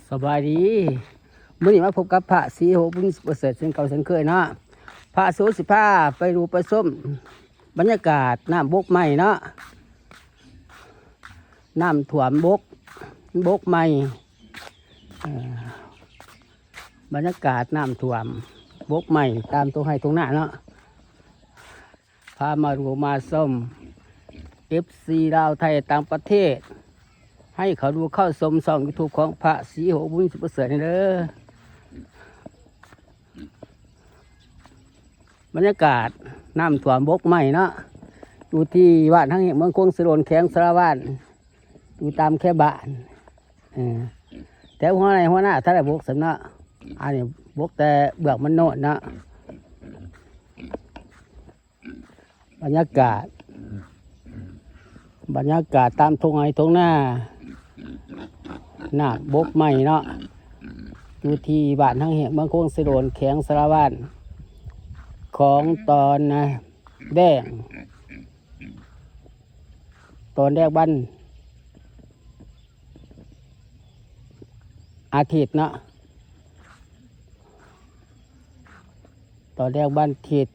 ສະບາຍດີ ມື້ນີ້ມາພົບກັບພະສີໂຫ ບຸນເປີເສີດ ເຊັ່ນເກົ່າເຊັ່ນເຄີຍເນາະ. ພະສີໂຫຊິພາໄປດູໄປຊົມບັນຍາກາດນ້ຳບົກໃໝ່ເນາະ, ນ້ຳຖ້ວມບົກ ບົກໃໝ່ ເອີ ບັນຍາກາດນ້ຳຖ້ວມບົກໃໝ່ຕາມທົ່ງໄຮ່ທົ່ງນາເນາະ. ພາມາດູມາຊົມ ເອັຟຊີ ລາວ ໄທ ຕ່າງປະເທດ ໃຫ້ເຂົ້າດູເຂົ້າຊົມຊ່ອງຢູທູບຂອງພະສີໂຫ ບຸນເປີເສີດນີ້ເດີ. ບັນຍາກາດນ້ຳຖ້ວມບົກໃໝ່ເນາະ ຢູ່ທີ່ບ້ານທາງແຫງ ເມືອງຄວາງເຊໂດນ ແຂວງສາລະວັນ ຢູ່ຕາມແຄວບ້ານ ເອີ ແຖວຫົວໄຮ່ຫົວນາ ຖ້າໄດ້ບົກສ່ຳເນາະ. ອັນນີ້ບົກແຕ່ເບືອກມັນໂນດເນາະ. ບັນຍາກາດ ບັນຍາກາດຕາມທົ່ງໄຮ່ທົ່ງນາ ນ້ຳບົກໃໝ່ເນາະ ຢູ່ທີ່ບ້ານທາງແຫງ ເມືອງຄວງເຊໂດນ ແຂວງສາລະວັນ ຂອງຕອນນະແດງ ຕອນແດງວັນອາທິດເນາະ ຕອນແດງວັນອາທິດ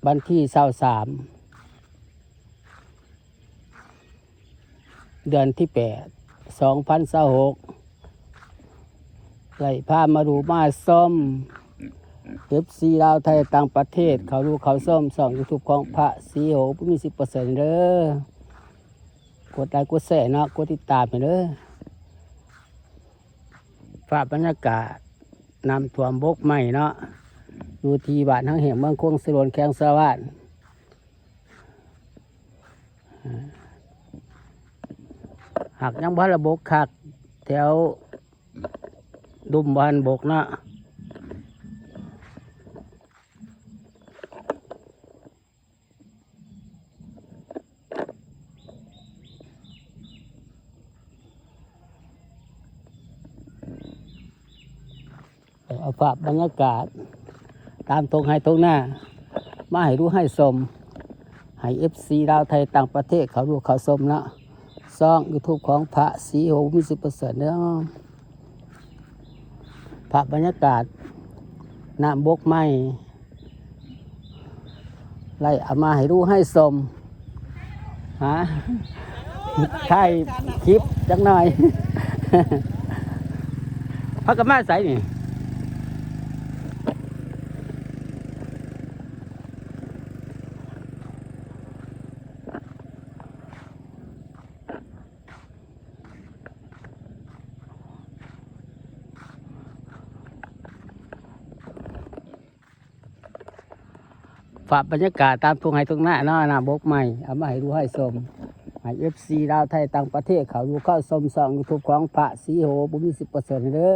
ວັນທີຊາວສາມ ເດືອນທີແປດ ສອງພັນຊາວຫົກ ໄດ້ພາມາດູມາຊົມ ເອັຟຊີ ລາວ ໄທ ຕ່າງປະເທດ ເຂົ້າດູເຂົ້າຊົມຊ່ອງຢູທູບຂອງພະສີໂຫ ບຸນເປີເສີດເດີ. ກົດໄລກົດແຊເນາະ ກົດຕິດຕາມໃຫ້ເດີ. ພາບບັນຍາກາດນ້ຳຖ້ວມບົກໃໝ່ເນາະ ຢູ່ທີ່ບ້ານທາງແຫງ ເມືອງຄວງເຊໂດນ ແຂວງສາລະວັນ. ຫາກຍັງບໍ່ທັນລະບົກຄັກ ແຖວດຸ່ມບໍ່ທັນບົກເນາະ. ເອົາພາບບັນຍາກາດຕາມທົ່ງໄຮ່ທົ່ງນາ ມາໃຫ້ດູໃຫ້ຊົມ ໃຫ້ເອັຟຊີ ລາວ ໄທ ຕ່າງປະເທດ ເຂົ້າດູເຂົ້າຊົມເນາະ ຊ່ອງຢູທູບຂອງພະສີໂຫ ບຸນເປີເສີດເດີ. ພາບບັນຍາກາດນ້ຳບົກໃໝ່ ໄລ່ເອົາມາໃຫ້ດູໃຫ້ຊົມ ຫາຖ່າຍຄລິບຈັກໜ່ອຍ. ພາກັນມາໃສນີ້? ພາບບັນຍາກາດຕາມທົ່ງໄຮ່ທົ່ງນາເນາະ ນ້ຳບົກໃໝ່ ເອົາມາໃຫ້ດູໃຫ້ຊົມ ໃຫ້ເອັຟຊີ ລາວ ໄທ ຕ່າງປະເທດ ເຂົ້າດູເຂົ້າຊົມຊ່ອງຢູທູບຂອງພະສີໂຫ ບຸນເປີເສີດເດີ.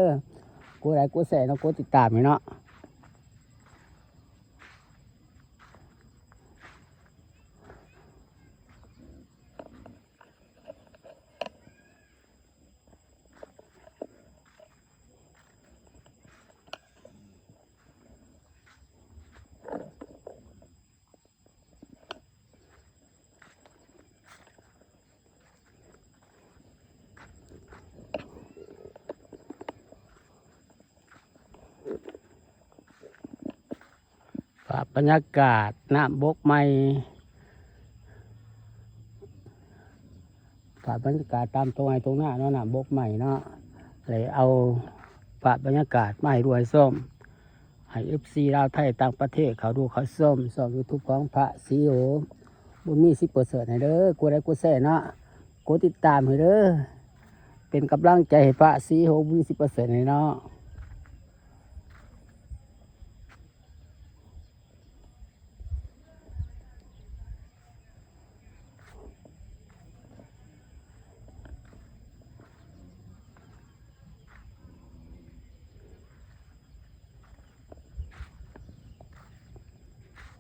ກົດໄລກົດແຊເນາະ ກົດຕິດຕາມໃຫ້ເນາະ. ພາບບັນຍາກາດນ້ຳບົກໃໝ່ ພາບບັນຍາກາດຕາມທົ່ງໄຮ່ທົ່ງນາເນາະ ນ້ຳບົກໃໝ່ເນາະ ແລະ ເອົາພາບບັນຍາກາດມາໃຫ້ດູໃຫ້ຊົມ ໃຫ້ເອັຟຊີ ລາວ ໄທ ຕ່າງປະເທດ ເຂົ້າດູເຂົ້າຊົມຊ່ອງຢູທູບຂອງພະສີໂຫ ບຸນມີ ສິບເປີເຊີນ ໃຫ້ເດີ. ກົດໄລກົດແຊເນາະ ກົດຕິດຕາມໃຫ້ເດີ ເປັນກຳລັງໃຈໃຫ້ພະສີໂຫ ບຸນມີ ສິບເປີເຊີນ ໃຫ້ເນາະ.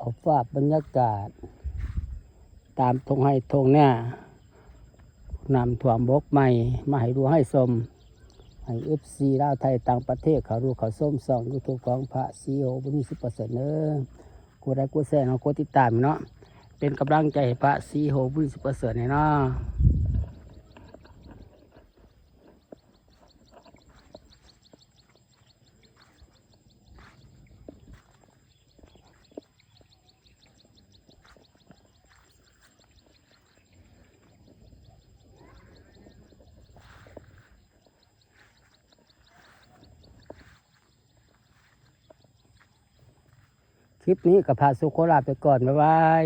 ເອົາພາບບັນຍາກາດຕາມທົ່ງໄຮ່ທົ່ງນາ ນ້ຳຖ້ວມບົກໃໝ່ ມາໃຫ້ດູໃຫ້ຊົມ ໃຫ້ເອັຟຊີ ລາວ ໄທ ຕ່າງປະເທດ ເຂົ້າດູເຂົ້າຊົມຊ່ອງຢູທູບຂອງພະສີໂຫ ບຸນມີ ສິບເປີເຊີນ ເດີ. ກົດໄລກົດແຊເນາະ ກົດຕິດຕາມເນາະ ເປັນກຳລັງໃຈໃຫ້ພະສີໂຫ ບຸນມີ ສິບເປີເຊີນ ໃຫ້ເນາະ. ເ ຄລິບນີ້ກໍພະສຸກຂໍລາໄປກ່ອນ ບາຍບາຍ.